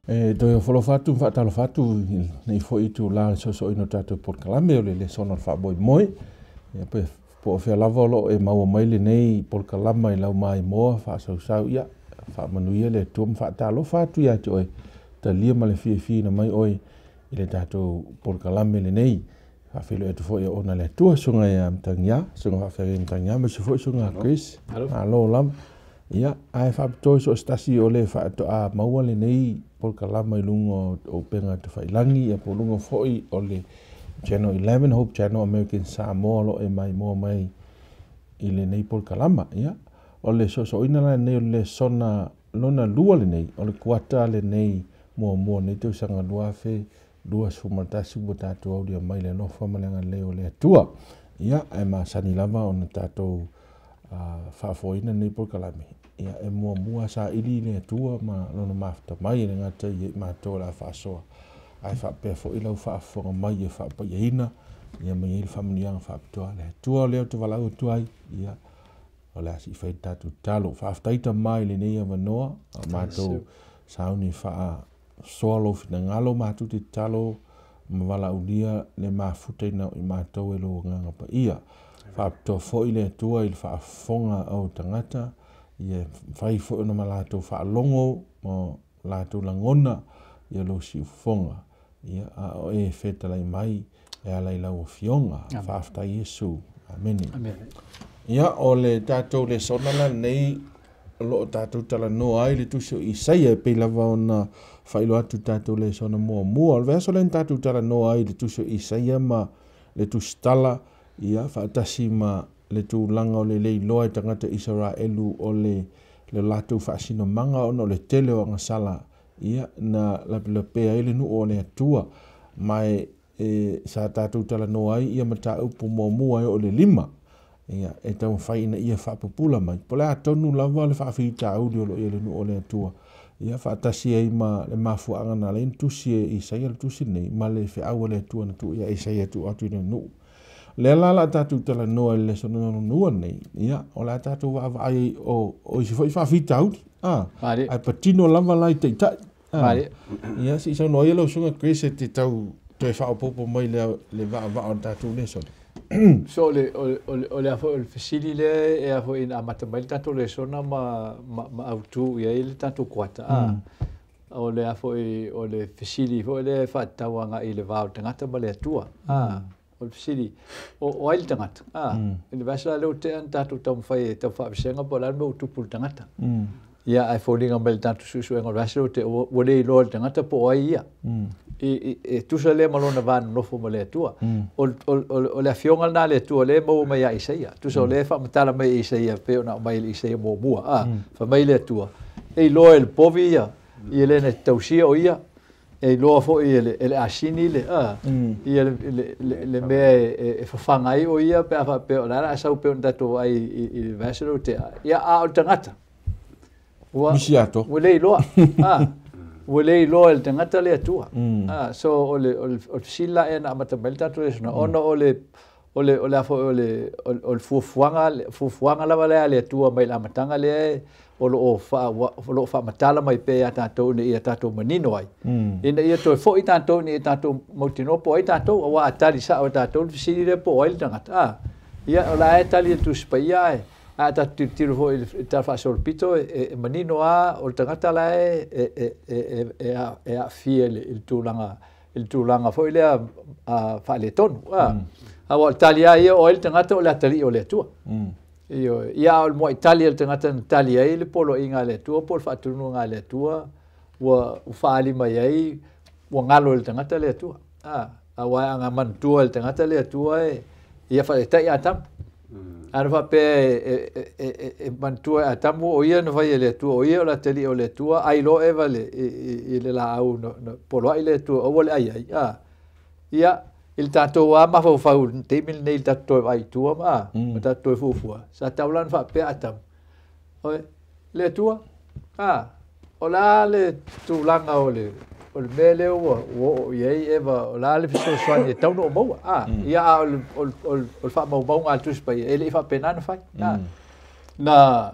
E toe ofo atu ma faatalofa atu i lenei foi itulā o le soosooina o tatou polokalame o le lesona o le faamoemoe. Ia pe po o fea lava o loo e maua mai lenei polokalama i lau maimoa faasausau, ia faamanuia le Atua ma faatalofa atu ia te oe, talia ma le fiafia ina mai oe i le tatou polokalame lenei. Faafeiloai atu foi ona le Atua susuga ia Matagiā, susuga faafeagaiga Matagiā, aemaise foi susuga Chris. Malo lava. Ia, ae faapitoa so o se tasi o le faatoa maua lenei polokalama i luga o upega tafailagi, ia po o luga foi o le Channel 11, Hope Channel American Samoa, lo e maimoa mai i lenei polokalama. Ia, o le soosooina la lenei o le lesona lona lua lenei, o le kuata lenei muamua nei tausaga 2021 ua tatou aulia mai le alofa ma le agalelei o le Atua. Ia, ae masani lava ona tatou faafoeina lenei polokalame. Ia, e muamua saili le Atua ma lona mafuta mai e le gata i matou o le a faasoa, ae faapea foi lau faafofoga mai e faapaiaina, ia mai ai le faamanuiaga faapitoa le Atua o lea ou te valaau atu ai. Ia, o le a se i fai le tatou tatalo. Faafetai Tama i lenei avanoa, a matou sauni faasoa lou finagalo, matou te tatalo ma valaaulia le mafutaina o i matou e lou agaga paia. Faapitoa foi le Atua i le faafofoga o tagata, ia fai foi ona ma latou faalogo ma latou lagona ia lou siufofoga. Ia, a o e fetalai mai e ala i lau afioga. Faafetai Iesu. Amene. Amen. Ia, o le tatou lesona la lenei o loo tatou talanoa ai le tusi o Isaia e pei lava ona faailoa atu tatou lesona muamua. O le vaiaso lea na tatou talanoa ai le tusi o Isaia ma le tusitala, ia faatasi ma le tulaga o le leiloa e tagata Isaraelu o le latou faasinomaga ona o le tele o agasala, ia na lapelapea ai le nuu o le Atua. Ma e sa tatou talanoa ai ia mataupu muamua e o le 5, ia e taumafai ina ia faapupula mai po o le a tonu lava le faafitauli o lo o i ai le nuu o le Atua. Ia faatasi ai ma le mafuaaga na ala ai ona tusi e Isaia le tusi lenei ma le feau a le Atua na tuu ia Isaia tuu atu i le nuu. Lea la la tatou talanoa i le lesona lua lenei, ia o le a tatou vaavaai ai o isi foi faafitauli. Ae patino lava la i taitai. Ia, se i saunoa ia lau susuga Chris e te tau toe faaopoopo mai le vaavaa o le tatou lesona. So o le a foi o le fesili lea e a foi ina amata mai le tatou lesona ma autu i ai le tatou kuata. O le a foi o le fesili foi lea e faatatau agai i le va o le tagata ma le Atua. O le fesili, o ai le tagata? I le vaiaso la lea ua tea na tatou taumafai e tau faavasega po o le a le mea ua tupu i le tagata. Ia, ae foliga mai le tatou suesuega o le vaiaso lea ua tea, ua le iloa e le tagata po o ai ia. E tusa lea ma lona va nonofo ma le Atua. O le afioga lena a le Atua lea e maua mai ia Isaia. Tusa o lea e faamatala mai e Isaia pei ona aumai i le Isaia muamua. Fai mai le Atua, e iloa e le povi ia, ia le na tausia o ia, e iloa foi e le asini le, ia le mea e fafaga ai o ia pe a faapea o le a le a sau pei ona tatou vaai i le vaiaso lea ua tea. Ia, a o le tagata, ua Misi ato. ua le iloa. Ua le iloa e le tagata le Atua. So o le fesili la ea na amata mai le tatou lesona, ona o le o le a foi o le fuafuaga lava lea a le Atua mai le amataga lea o loo faamatala mai pea ia tatou ina ia tatou manino ai. Ina ia toe foi tatou ina ia tatou mautinoa po o ai tatou, aua a tali sao e tatou le fesili lea po o ai le tagata. Ia, o la e tali e le Tusi Paia ae a tatou tilotilo foi i le tala faasolopito e manino lava o le tagata la e aafia i le tulaga foi lea faaletonu. Aua o le tali lava ia o ai le tagata o le atalii o le Atua. Ia, a o le muai tali a le tagata na tali ai le poloaiga a le Atua po o le faatunuga a le Atua ua faaali mai ai ua galo i le tagata le Atua. Aua a manatua e le tagata le Atua e ia faaletai Atamu. A na faapea e manatua e Atamu o ia na fai e le Atua, o ia o le atalii o le Atua, ai loa Eva i le laau na poloai le Atua, aua le ai ai. Ia, i le tatou lava mafaufau i le taimi lenei i le tatou toe vaai i tua ma tatou toe fuafua, sa tatau la ona faapea Atamu, oi, le Atua, o le a le tulaga o le mea lea ua oo i ai Eva, o le a le fesoasoani e tatau ona ou maua. Ia, a o le faamaumauga a le Tusi Paia, e le i faapena ona fai. Na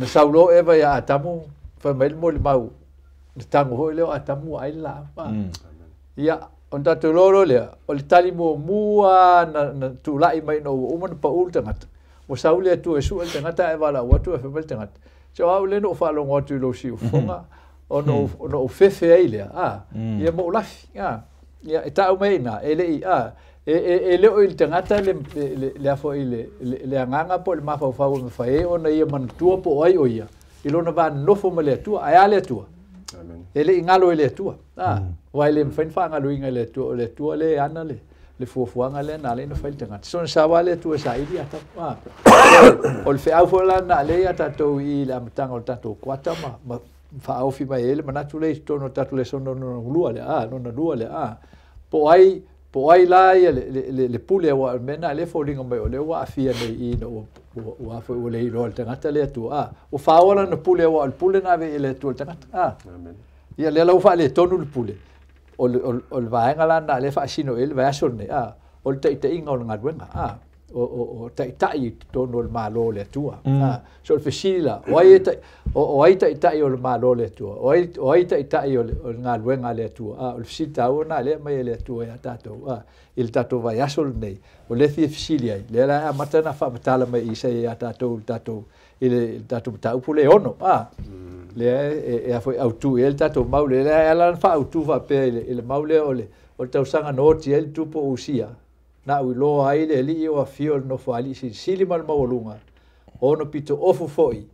saulo Eva ia Atamu, fai mai le molimau, Na tago foi lea o Atamu ua ai le laau. Ia, ona tatou iloa loa lea, o le tali muamua na tulai mai ina ua uma ona pau le tagata, ua sau le Atua e sue le tagata ae valaau atu ae fai mai le tagata, se o au lea na ou faalogo atu i lou siufofoga ona ou fefe ai lea, ia ma ou lafi. Ia, e tau mai ai i ina, e le i, e le o i le tagata le agaga po o le mafaufau e mafai ai ona ia manatua po o ai o ia i lona va nonofo ma le Atua. Ae a le Atua? E le i galo e le Atua. Aua e le mafai ona faagaloina e le Atua, o le Atua lea e ana le fuafuaga lea na ala ai ona fai le tagata. So na sau lava le Atua e saili ia tatou. O le feau foi la na alea ia tatou i le amataga o le tatou kuata ma faaofi mai ai le manatu lea i totonu o le tatou lesona lona lua lea, lona lua lea. Po o ai la ia le pule, aua o le mea lena lea e foliga mai o lea ua aafia nei i ina ua le iloa e le tagata le Atua. Ua faoa lana pule, aua o le pule na ave i le Atua i le tagata. Ia lea la ua faaletonu le pule. O le vaega la na lea faasino i le vaiaso lenei, o le taitaiga o le galuega. O taitai i totonu o le Malo o le Atua. So o le fesili la, o ai taitai o le Malo o le Atua? O ai taitai o le galuega a le Atua? O le fesili taua na lea mai e le Atua ia tatou i le tatou vaiaso lenei. O lea fia fesili ai, lea la e amata na faamatala mai Isaia ia tatou i le tatou mataupu le 6. Lea e foi autu i ai le tatou mau lea, lea e ala na faautu faapea i le mau lea o le tausaga na oti ai le tupu o Usia. Na uiloa ai le alii o afio o le nofoalii silisili ma le maualuga, ona pito ofu foi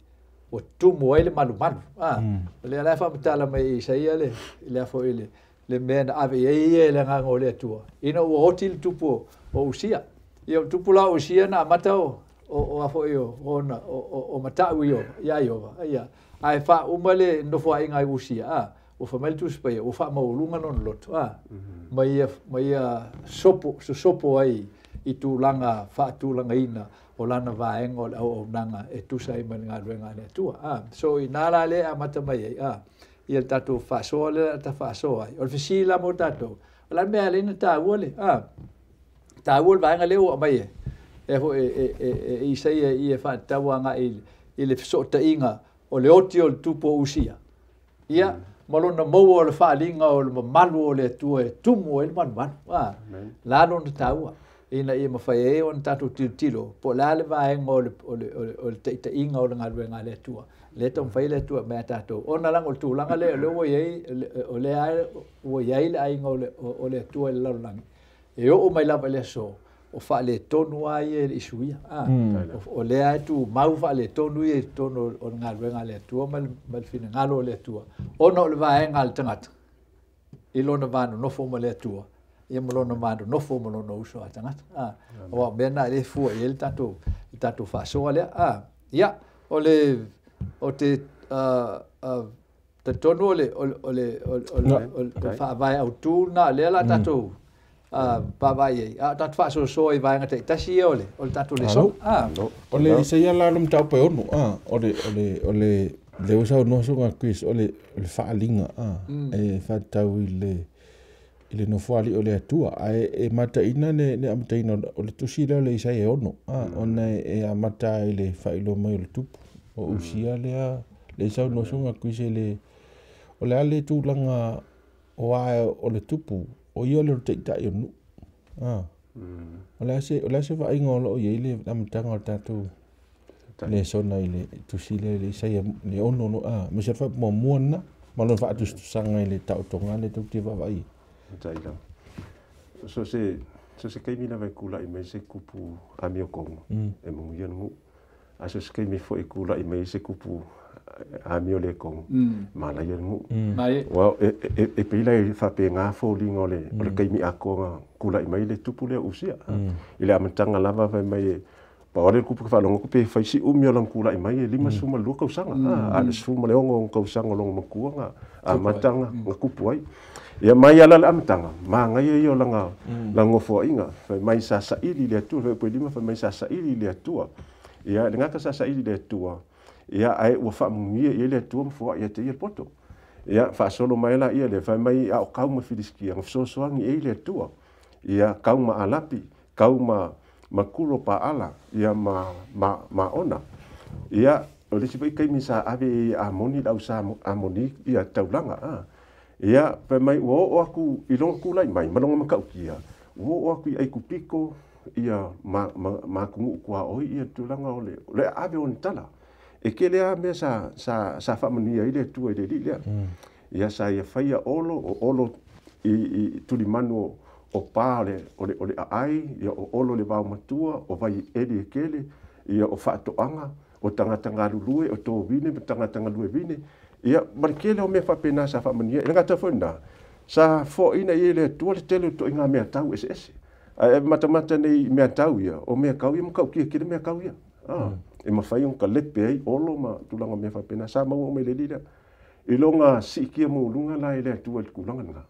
ua tumu ai le malumalu. O lea la e faamatala mai e Isaia le foi le mea na ave i ai ia i le agaga o le Atua, ina ua oti le tupu o Usia. Ia o le tupu la o Usia na amata o matau ia Iova. Ae faauma le nofoaiga ai Usia, ua fai mai le Tusi Paia, ua faamaualuga lona loto, ma ia sosopo ai i tulaga faatulagaina o lana vaega o le auaunaga e tusa ai ma le galuega a le Atua. So ina la lea e amata mai ai, ia le tatou faasoa lea ta faasoa ai. O le fesili la mo tatou, o le a le mea e ala ai ona taua le, taua le vaega lea ua aumai e foi e Isaia ia faatatau agai i le fesootaiga o le oti o le tupu o Usia. Ia, ma lona maua o le faaliga o le mamalu o le Atua e tumu ai le malumalu. La lona taua, ina ia mafai ai ona tatou tilotilo, po o le a le vaega o le taitaiga o le galuega a le Atua. Lea taumafai le Atua mai a tatou. Ona laga o le tulaga lea o lea ua i ai, o lea ua i ai le aiga o le Atua i le lalolagi. E oo mai lava i le aso, o faaletonu lava ia i le isuia. O lea e tumau faaletonu ia i totonu o le galuega a le Atua ma le finagalo o le Atua. Ona o le vaega a le tagata i lona va nonofo ma le Atua, ia ma lona va nonofo ma lona uso a tagata. Aua o mea na e fua i ai le tatou faasoa lea. Ia, o le o te talitonu o le faavae autu na lea la tatou vaavaai ai. A o tatou faasoasoa i vaega taitasi ia o le tatou lesona. O le Isaia la lo mataupu e 6, o le lea ua saunoa susuga Chris, o le faaliga e faatatau i le nofoalii o le Atua. Ae e mataina le amataina o le tusi lea o le Isaia e 6, ona e amata i le faailoa mai o le tupu o Usia lea le saunoa susuga Chris o le a le tulaga o ae o le tupu, o ia le taitai o nuu. O le a se vaaiga o loo i ai le amataga o le tatou lesona i le tusi lea le Isaia le 6, ma se faamuamua lena ma lona faatusatusaga i le taotoga lea tou te vaavaai. So se kaimi lava e kula'i mai se kupu amiokongo e manuia le nuu. A so se kaimi foi e kula'i mai se kupu amio le kongo malaia le nuu. Aua e pei la e faapega foliga o le kaimi atoa kula'i mai le tupu lea o Usia. I le amataga lava fai mai e pau le kupu ka faalogo atu pe fai si umi o lana kula'i mai e 52 tausaga. A le 16 tausaga o lona matua na amataga na kupu ai. Ia mai ala le amataga, magaia ia o lana nofoaiga. Fai mai sa saili le Atua, fai upu e 5 fai mai sa saili le Atua. Ia le gata sa saili le Atua, ia ae ua faamanuia i ai le Atua ma foai ia te ia le poto. Ia faasolo mai la ia le fai mai a o kau ma Filistia, na fesoasoani ai le Atua. Ia kau ma Alapi, kau ma kuro paala, ia ma ona. Ia O le isi foi taimi sa ave i Amoni le au sa Amoni ia taulaga ia fai mai ua oo atu i lona tulai mai ma lona matautia ua oo atu i Aikupito ia ma atunuu tuaoi ia tulaga o le ave o ni tala e tele lava mea sa faamanuia ai le Atua i le alii lea. Ia sa ia faia olo o olo i tulimanu o pa o le aai, ia o olo le vaomatua, o vai eli e kele, ia o faatoaga, o tagata galulue, o tovine ma tagata galue vine. Ia ma le tele o mea faapena sa faamanuia. E le gata foi lena, sa foaina i le Atua le tele o ituaiga mea tau eseese. Ae matamata nei mea tau ia, o mea kau ia matautia tele mea kau ia. E mafai ona kalepe ai olo ma tulaga mea faapena sa maua uma i le alii lea. I loga siitia maualuga la i le Atua i le tulaga lena.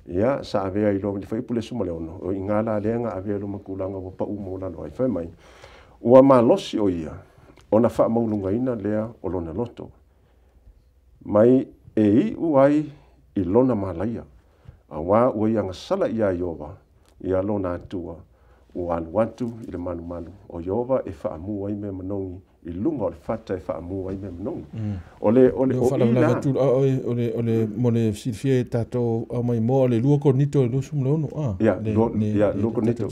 Ia sa avea i loga le fuaiupu 16, o i gā la lea na avea loma tulaga ua pau maualalo ai. Fai mai, ua malosi o ia, ona faamaualugaina lea o lona loto, mai e iu ai i lona malaia, auā ua ia gasala ia Ieova, ia lona Atua, ua alu atu i le malumalu o Ieova e faamu ai mea manogi, i luga o le fata e faamu ai mea manogi. O le o i la o le mo le silafia e tatou au mai moa o le 2 Korinito 26 ia ia 2 Korinito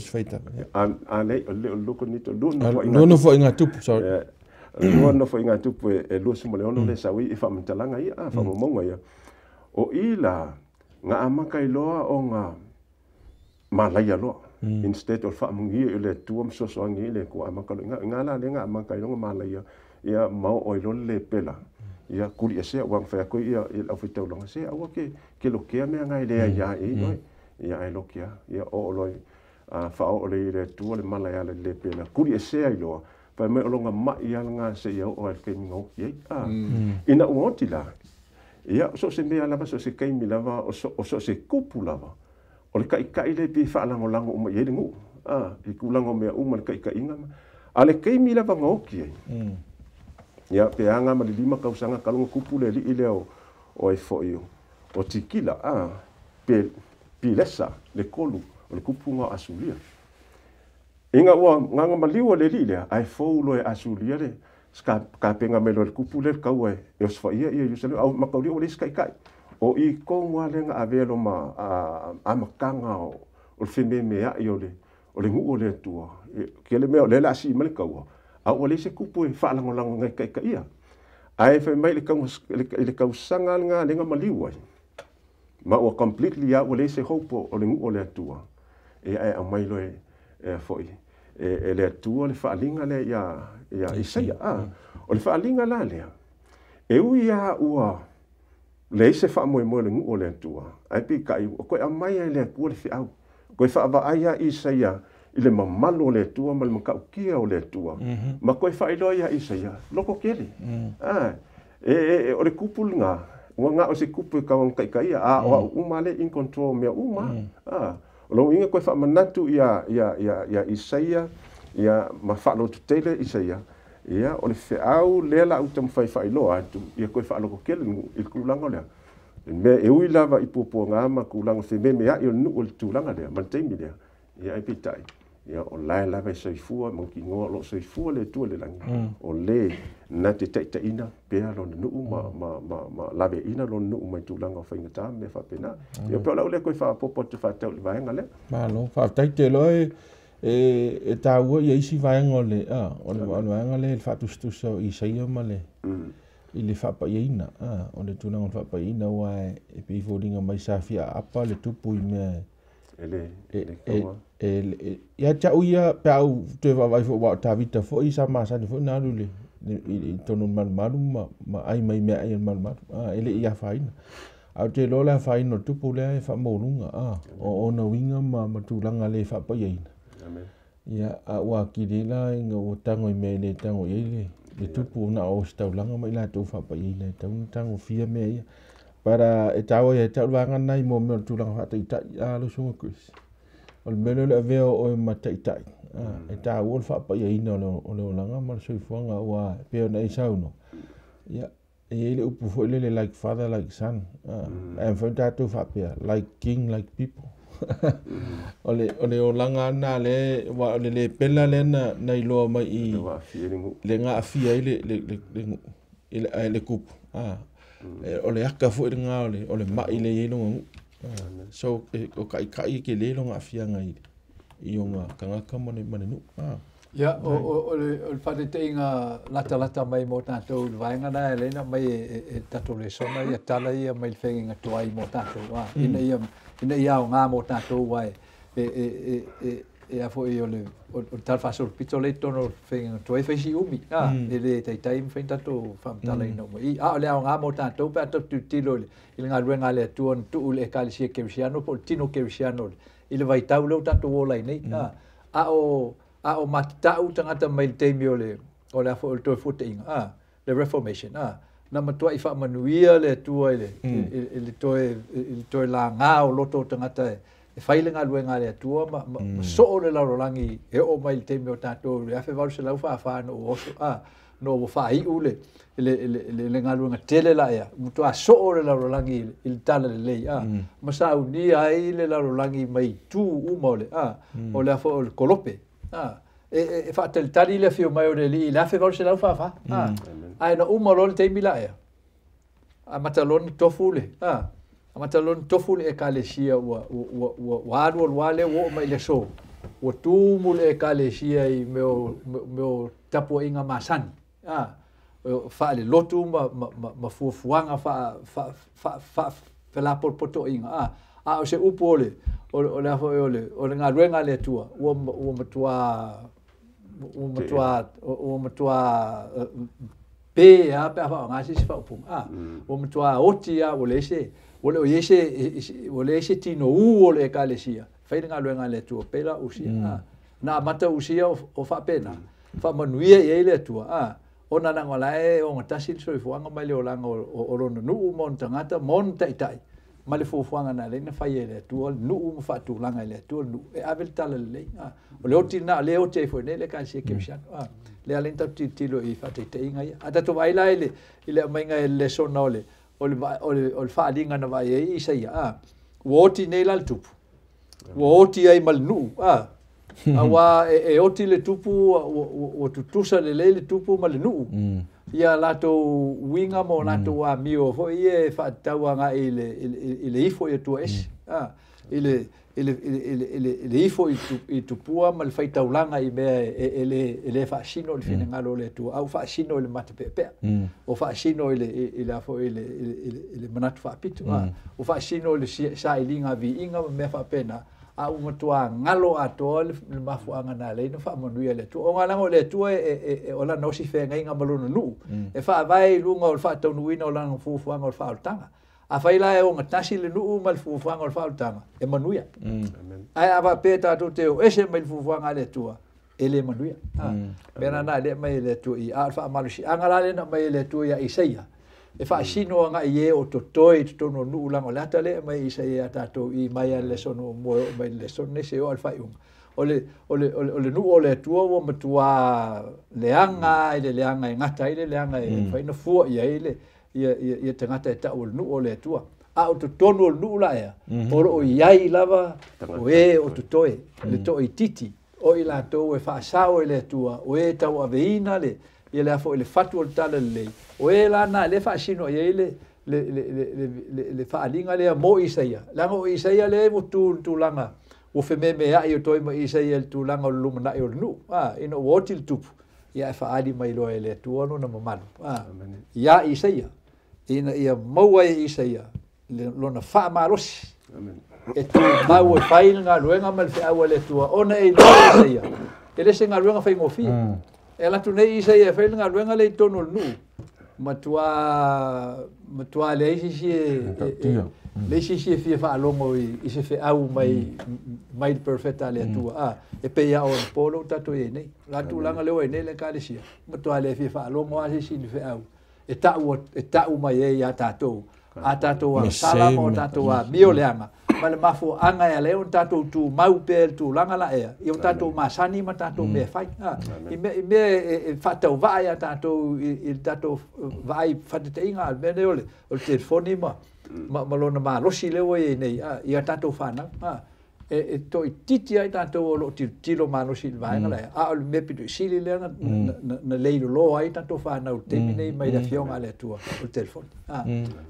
a le o le 2 Korinito 2 nofoaiga tupu sorry 2 nofoaiga tupu e 26 le saui e faamatalaga ia faamaumauga ia o i la nga amaka i loa o nga malaia loa. Instead o faamanuia i le Atua ma fesoasoani i le Atua amaka loa i ga la le ga amaka i loga malaia ia mao o i loa le pela ia kuli ese ua fai atu ia i le aufai-taulaga se aua ke lokea mea ngai lea ia i oi ia ai lokea ia o loi faaoo le i le Atua le mala ia le le pela kuli ese ai loa fai mai o loga mai ia nga se ia o ai ke minga oki ai ina ua oti la ia so se mea lava so se kaimi lava o so se kupu lava o le kaikai le pe faalagolago uma i ai le nuu i tulaga o mea uma le kaikaiga a le kaimi lava ga oki ai ia pe aga ma le 5 tausaga kaloga kupu le alii lea o ai foi o Tikila pe Pilesa le kolu o le kupuga o Asulia inga ua gaga maliu le alii lea ae fou loa e Asulia le kapenga mai loa le kupu le kaua e osofaia ia Ierusalema au makaulia ua leai se kaikai o i tonu lava lea na avea loma amataga o le fememeai o le nuu o le Atua ke le mea o lea o le a sii mai le kaua a ua leai se kupu e faalagolago nai kaikaia ae fai mai i le tausaga lena lea na maliu ai ma ua completely a ua leai se hope o le nuu o le Atua e ae aumai loa e foi e le Atua le faaliga lea ia Isaia o le faaliga la lea e ui lava ua leai se faamoemoe le nuu o le Atua ae peitai o koe aumai ai le Atua le feau koe faavaai ia Isaia i le mamalu o le Atua ma le matautia o le Atua ma koe faailoa ia Isaia loko tele o le kupu lena ua na o se kupu e kauga a o au uma le in control mea uma o lou uiga koe faamanatu ia Isaia ia ma faalototele Isaia ia o le feau lea la uta mafai faailoa atu ia koe faalototele i le tulaga lea le mea e ui lava i puapuaga ma tulaga fememeai o le nuu o le tulaga lea ma le taimi lea ia ai peitai ia o lae lava e soifua mautinoa o loo soifua le Atua i le lagi o le na te taitaiina pea lona nuu ma laveaiina lona nuu mai tulaga o faigata ma mea faapena ia pe o lau lea koe faapopo atu faatau i le vaega lea. Malo faafetai tele oe e taua ia isi vaega o le vaega lea le faatusatusa o Isaia ma le i le faapaiaina o le tulaga o le faapaiaina ua e pei foliga mai sa fia aapa le tupu i mea e ia te au ia pe au toe vaavaai foi ua o Tavita foi sa masani foi na alu i totonu o le malumalu ma ai mai mea ai o le malumalu e le i afaina a o te iloa le afaina o le tupu lea e faamaualuga o ona uiga ma tulaga le faapaiaina ia a ua atili la ina ua tago i mea e le tago i ai le tupu na o se taulaga ma i latou faapaiaina e tatau ona tagofia mea ia but e taua ia te au le vaega lena i mea o le tulaga faataitai lau susuga Chris o le mea lea o le avea o oe ma taitai e taua le faapaiaina o le olaga ma le soifuaga ua pei ona e saunoa ia e i ai le upu foi lele like father like son ae mafai ona tatou faapea like king like people. O le olaga na le wa o le le pela le na iloa mai i le gaafia ai le i le kupu. O le aka foʻi lagā o le maʻi le iai loga nuʻu. So o kaʻikaʻi ke lē loga aafiaga i oga tagata ma le nuʻu. Ia, o le faataitaiga latalata mai mo tatou i le vaega na e leina mai e tatou lesona ia tala ia mai le feagaiga tuai mo tatou ina ia aogā mo tatou ai e a foʻi o le tala faasolopito lea i totonu o le feagaiga tuai faisi umi e lē taitai ma fai tatou faamatalaina uma i a o le aogā mo tatou pe a tatou tilotilo i le galuega a le Atua na tuu i le Ekalesia Kerisiano po o le tino Kerisiano i le vaitau lea ua tatou ola ai nei a o matatau tagata mai le taimi o le a foi o le toe fuataiga le Reformation na matuai faamanuia le Atua i le toe lagā o loto o tagata e fai le galuega a le Atua ma soo le lalolagi e oo mai le taimi o tatou le 1844 no ua oso no ua faaiu le galuega tele la ea matuā soo le lalolagi i le tala lelei ma saunia ai le lalolagi mai tu uma o le o le a foi o le kolope e faatalitali le afio mai o le alii i le 1844 ae na uma loa le taimi la ea amata loa ona tofu le amata loa ona tofu le Ekalesia ua alu alu lea ua oo mai i le aso ua tumu le Ekalesia i mea o tapuaiga masani faalelotu ma fuafuaga faafelapotopotoiga a o se upu o le a foi o le galuega a le Atua ua matuā pe a pe a faaaoga se isi faaupuga ua matuā oti a ua leai se tinoū o le Ekalesia fai le galuega a le Atua pei la usia na amata usia o faapena faamanuia i ai le Atua ona lago la e ogatasi le soifuaga mai le olaga o lona nuu ma ona tagata ma ona taʻitaʻi ma le fuafuaga na alai na fai e le Atua le nuu ma faatulaga e le Atua le nuu e ave le tala lelei o le oti lena lea oti ai foi nei le Ekalesia Kerisiano lea alai na tatou tilotilo i faataitaiga ia a tatou vaai la i le aumaiga e le lesona o le faaliga na vaai ai Isaia ua oti nei la le tupu ua oti ai ma le nuu auā e oti le tupu ua tutusa lelei le tupu ma le nuu ia latou uiga ma o latou amio foi ia e faatatau agai i le ifo i Atua ese i le ifo i tupua ma le faitaulaga i mea e le faasino i le finagalo o le Atua a ua faasino i le matapeapea ua faasino i le foi i le manatu faapito ua faasino i le sailiga viiga ma mea faapena a ua matuā galo atoa le mafuaaga na alai na faamanuia le Atua. O galaga o le Atua o lana osi feagaiga ma lona nuu e faavae i luga o le faataunuuina o lana fuafuaga o le faaolataga. Afai la e ogatasi le nuu ma le fuafuaga o le faaolataga e manuia. Ae a faapea tatou te o ese mai le fuafuaga a le Atua e le manuia. Mea lana e le aumai e le Atua i a o le faamalosiaga la lea na aumai e le Atua ia Isaia e faasino agai e o totoe i totonu o nuu laga o le ata lea e aumai e Isaia ia tatou i mai a le lesona muamua e oo mai le lesona nei seia oo i le faaiuga. O le nuu o le Atua ua matuā leaga i le leaga e gata ai le leaga e mafai ona fua i ai le ia tagata e tau o le nuu o le Atua. A o totonu o le nuu la ea o loo i ai lava o e o totoe le toaitiiti o i latou e faasao e le Atua o e tauaveina le ia le a foi le fatu o le tala lelei o e lana le faasino i ai le faaliga lea mo Isaia leaga o Isaia lea ua tu i le tulaga ua fememeai o toe ma Isaia i le tulaga o le lumanai o le nuu ina ua oti le tupu ia e faaali mai loa e le Atua lona mamalu ia Isaia ina ia maua e Isaia lona faamalosi e tumau e fai le galuega ma le feau a le Atua ona e iloa Isaia e le se galuega faigofie e alu atu nei Isaia e fai le galuega lea i totonu o le nuu matuā leai se isi e fia faalogo i se feau mai le perofeta a le Atua e pei a o le po lea ua tatou i ai nei la tulaga lea ua i ai nei le Ekalesia matuā le fia faalogo lava se isi i le feau e tau mai ai ia tatou a tatou agasala ma o tatou amio leaga ma le mafuaaga e alai ona tatou tumau pea i le tulaga la ea ia o tatou masani ma tatou mea e fai i mea e faatauvaa ia tatou i le tatou vaai faataitaiga a le mea nei o le telefoni ma lona malosi lea ua i ai nei ia tatou fanau E toʻititi ai tatou o loo tilotilo malosi i le vaega lea a o le mea pitoisili lea na leiloloa ai tatou fanau i le taimi nei mai le afioga a le Atua o le telefoni.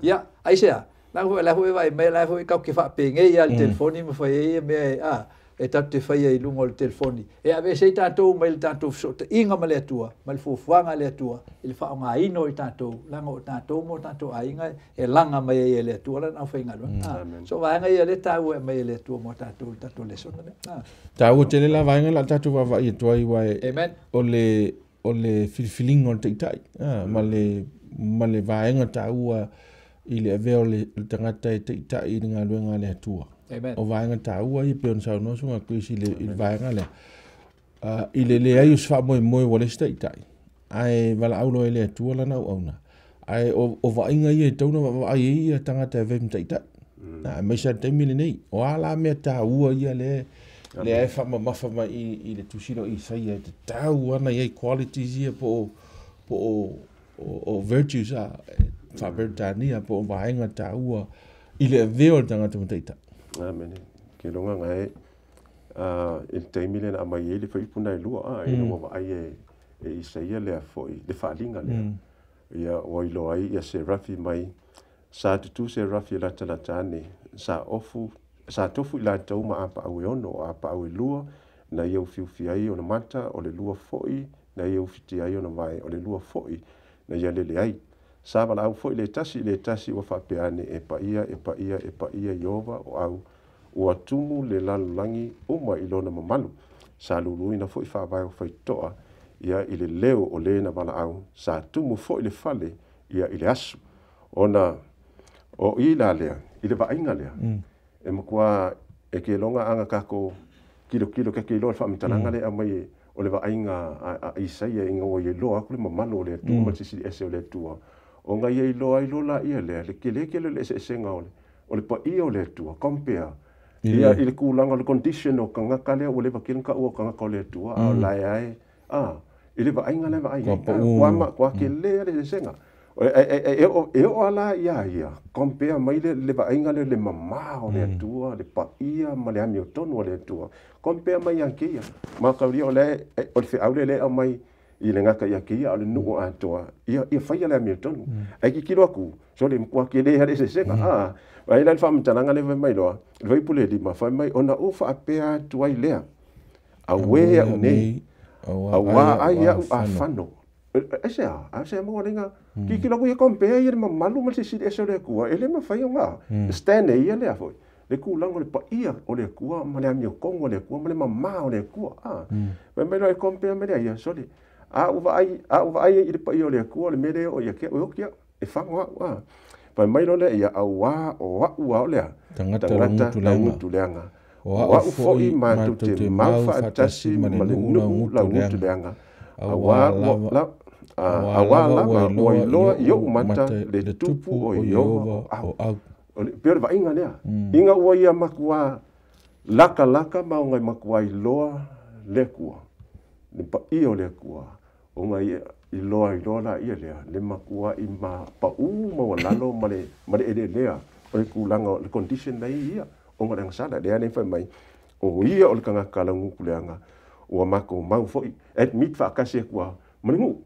Ia aisea la foi vaai mai la foi tatou te faapenei a le telefoni ma fai ai mea e tatou te faia i luga o le telefoni e aveese ai tatou mai le tatou fesootaiga ma le Atua ma le fuafuaga a le Atua i le faaaogaina o i tatou leaga o tatou ma o tatou aiga e laga mai ai e le Atua lana aufaigaluega. So vaega ia lea taua e aumai e le Atua mo tatou i le tatou lesona lea. Taua tele la vaega la tatou vaavaai atu ai uae o le filifiliga o le taitai ma le vaega taua i le avea o le tagata e taitai i le galuega a le Atua. O vaega taua ia pei ona saunoa susuga Chris i le vaega lea. I le leai o se faamoemoe ua le isi taitai, ae valaau loa e le Atua lana auauna. Ae o vaaiga ia e tatau ona vaavaai ai ia tagata e avea ma taitai. Aemaise lava le taimi lenei. O a la mea taua ia lea e faamamafa mai i le tusi o Isaia e tatau ana i ai qualities ia po o virtues faa-Peretania po o vaega taua i le avea o le tagata ma taitai. Amen. Ke longa ngai i le taimi lea na aumai ai le fuaiupu nai lua ina ua vaai e Isaia lea foi le faaaliga lea. Ia ua iloa ai ia Serafi mai sa tutu Serafi e latalata ane sa ofu sa tofu i latou ma apaau e 6 o apaau e 2 na ia ufiufi ai ona mata o le 2 foi na ia ufiti ai ona vae o le 2 foi na ia lele ai. Sa valaau foi le tasi ua faapea ane e paia e paia e paia Iova o au ua tumu le lalolagi uma i lona mamalu. Sa luluina foi faavae o faitotoa ia i le leo o le na valaau sa tumu foi le fale ia i le asu. Ona o i la lea i le vaaiga lea e matua e ke longa anga kako kilo kilo ke kilo le faamatalaga le aumai o le vaaiga a Isaia ina ua iloa aku le mamalu o le Atua ma le silisili ese o le Atua. O nga ia iloa ai loa laia lea le kelekele o le eseesega o le paia o le Atua compare ia i le kulaga o le condition o tagata lea ua leva kele ona taua o tagata o le Atua a o lae ai i le vaaiga lea vaai ai kua kele le eseesega. E oo ala ia ia compare mai le vaaiga lea le mamā o le Atua le paia ma le amiotonu o le Atua compare mai ia keia ma kaulia o le feau lea aumai i le gata ia keia o le nuu atoa ia faia le amiotonu. Ai kikilo aku so le matua kele le eseesega. Ai la le faamatalaga le fai mai loa le fuaiupu le 5 fai mai ona ou faapea atu ai lea auē au nei auā ai au afano. Ese a mo lenga kikilo aku ia compare ia le mamalu ma le silisili ese o le Atua e le mafai ona stand e ia lea foi le kulaga o le paia o le Atua ma le amiotogo o le Atua ma le mamā o le Atua. Fai mai loa e compare mai lea ia sole a u vaai i le paia o le Atua le mea lea o ia ke o kia e fago au. Fai mai loa lea ia auā o a'u a o lea tagata laugutuleaga o a'u foi matou te mau faatasi ma le nuu laugutuleaga auā lava ua iloa i o'u mata le tupu o Iova o au. Pei o le vaaiga lea ina ua ia matua lakalaka ma ona matua iloa le Atua le paia o le Atua ona ia iloa la ia lea le matua i ma pau ma walalo ma le eleelea o le kulaga o le condition nei ia ona le agasala lea nei fai mai o ia o le tagata laugutuleaga ua matou mau foi admit faatasi Atua ma le nuu.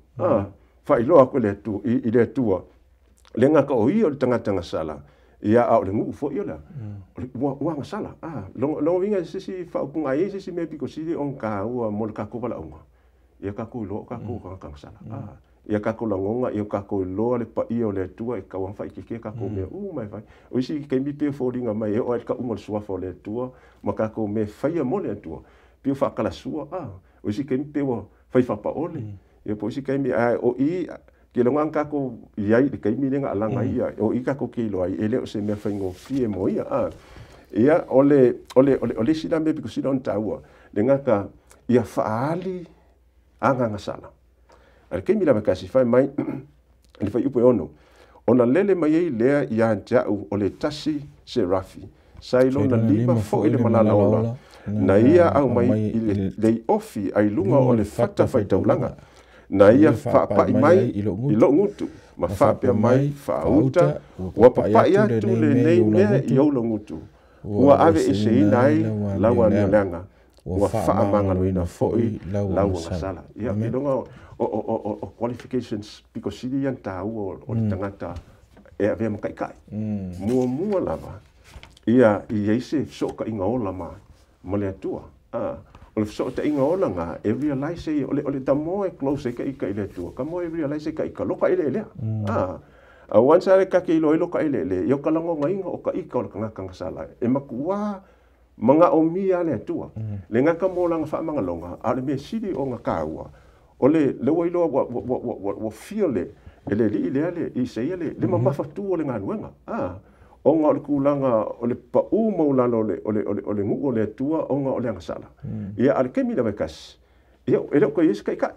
Faailoa aku i le Atua le gata o ia o le tagata agasala ia a o le nuu foi o lea ua agasala. Loga uiga se isi faaupuga ai se isi mea pikosili ona taua mo le tatou valaauga ia tatou iloa o tatou tagata agasala. Ia tatou lagoga ia tatou iloa le paia o le Atua e tau faaitiitia tatou mea uma e fai. O isi taimi pei o foliga mai e oo ai le tauga o le suafa o le Atua ma tatou mea faia mo le Atua pei o faakalasua. O isi taimi pei ua fai faapaole ia po o isi taimi o i ke longa tatou iai le taimi lea na alaga ai ia o i tatou ke iloa ai e le o se mea faigofie mo ia. Ia o le isi la mea pikosili ona taua le gata ia faaali agagasala. A le taimi lava kasi fai mai le fuaiupu e 6 ona lele mai ai lea ia te a'u o le tasi Serafi sa i lona 5 foi le malala ola na ia aumai i le leiofi ai luga o le fata faitaulaga na ia faapa'i mai i lo'u gutu ma faapea mai faauta ua papa'i atu lenei mea i ou lagutu Ua aveeseina ai lau amioleaga, ua faamagaloina foi lau agasala. Ia, iloga o qualifications pito sili ia na taua o le tagata e avea ma taitai. Muamua lava, ia i ai se fesootaiga ola ma le Atua. O le fesootaiga ola na, e realize ai, o le the more e close ai ka ika i le Atua, ka more e realize ai ka ika, loka eleelea. Once ale ka ke iloa ai loka eleele, ia o ka lagogaiga o ka ika o le tagata gasala, e matua manaomia le Atua. Le gata mo lana faamagaloga, a o le mea sili ona taua, o le ua iloa ua fia le e le alii lea le Isaia le mamafatu o le galuega. Ona o le tulaga o le pau maulalo o le nuu o le Atua ona o le agasala. Ia, a o le taimi lava e tasi, ia, e le o toe i ai se taitai.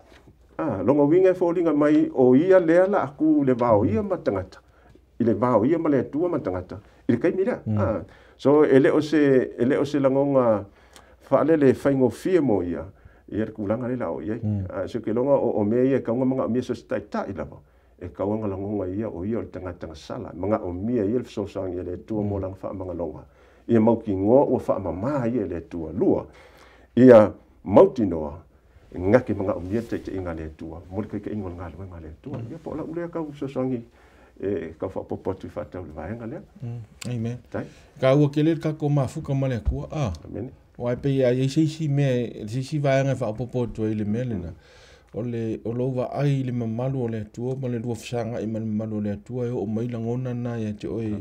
Lona uiga e foliga mai o ia lea la atu le vao ia ma tagata, i le vao ia ma le Atua ma tagata, i le taimi lea. So e le o se lagoga faalele faigofie mo ia, ia le tulaga lea la o i ai. So ke iloga o mea ia e tau ona manaomia so o se taitai lava, e tau ona lagoga ia o ia o le tagata gasala, manaomia ia le fesoasoani a le Atua mo lana faamagaloga. Ia mautinoa ua faamama ia e le Atua. Lua, ia mautinoa ngake manaomia le taitaiga a le Atua mo le taitaiga o le galuega a le Atua. Ia po o lau lea tau fesoasoani e tau faaopoopo atu i faatatau i le vaega lea. Amen. Ka ua tele le tatou mafuta ma le Atua. Amen. Aua e pei a i ai se isi mea, se isi vaega e faaopoopo atu ai i le mea lena, o le o lou vaai i le mamalu o le Atua ma le lua fesagai ma le mamalu o le Atua e oo mai lagona na ia te oe,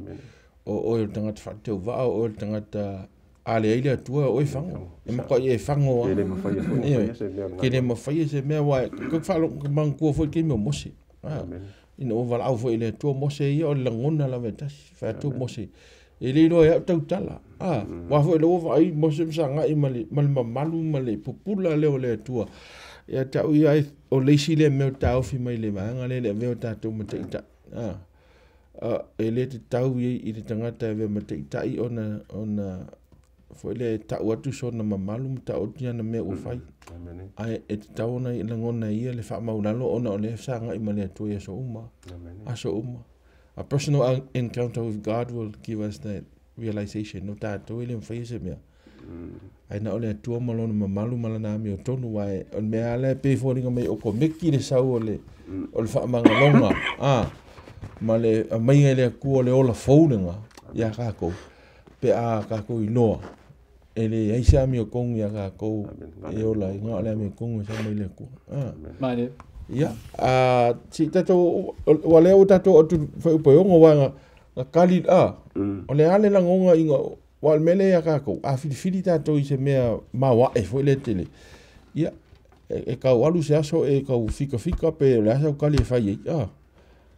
o oe o le tagata faateuvaa, o oe o le tagata a leai le Atua, o oe fago. E matuai e fago lava. Ke le mafaia foi ona faia se mea o le Ke le mafaia se mea, aua e manatua foi le taimi o Mose. Ina ua valaau foi i le Atua Mose ia, o le lagona lava e tasi. Fai atu Mose, e le iloa e au tautala. Aua foi o lea ua vaai Mose ma sagai ma le mamalu ma le pupula lea o le Atua. Ia te au ia, o le isi lea mea o taofi mai le vaega lea le avea o tatou ma taitai. E le tatau i le tagata e avea ma taitai ona foi lea e tau atu sona mamalu ma tau atu ana mea ua fai. Ae e tatau ona lagona ia le faamaulalo ona o lea fesagai ma le Atua i aso uma. Aso uma. A personal encounter with God will give us that realization. No tatou e le mafai se mea. Ae na o le Atua ma lona mamalu ma lana amiotonu, aua o le mea lava lea e pei e foliga mai o komeki le sau o le faamagaloga ma le aumaiga e le Atua o le ola fou lena ia tatou, pe a tatou iloa e leai se amiotonu ia tatou e ola ai, na o le amiotonu e sau mai le Atua. Ia, si tatou, ua lea ua tatou atu fuaiupu e 6, aua na tali, o le a le lagoga ina, aua o le mea lea ia tatou, a filifili tatou i se mea maoae foi lea tele, ia, e tau alu se aso e tau fikafika pe o le a sau tali e fai ai. A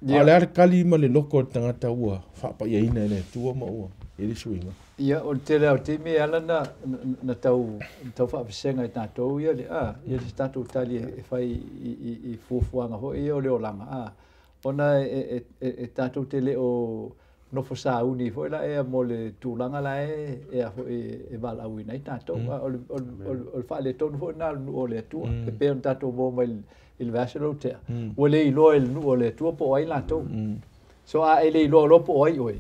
o le a le tali ma le loko o le tagata ua faapaiaina e le Atua ma ua i le suiga. Ia, o le tele o taimi e ala na tau faavasega i tatou ia le ia se tatou tali e fai i fuafuaga foi ia o le olaga. Ona e tatou te le o nofo sauni foi la ea mo le tulaga la e a foi e valaauina ai tatou. O le faaletonu foi na o le nuu o le Atua. E pei ona tatou maua mai i le vaiaso lea ua tea, ua le iloa e le nuu o le Atua po o ai latou. So a e le iloa loa po o ai oe,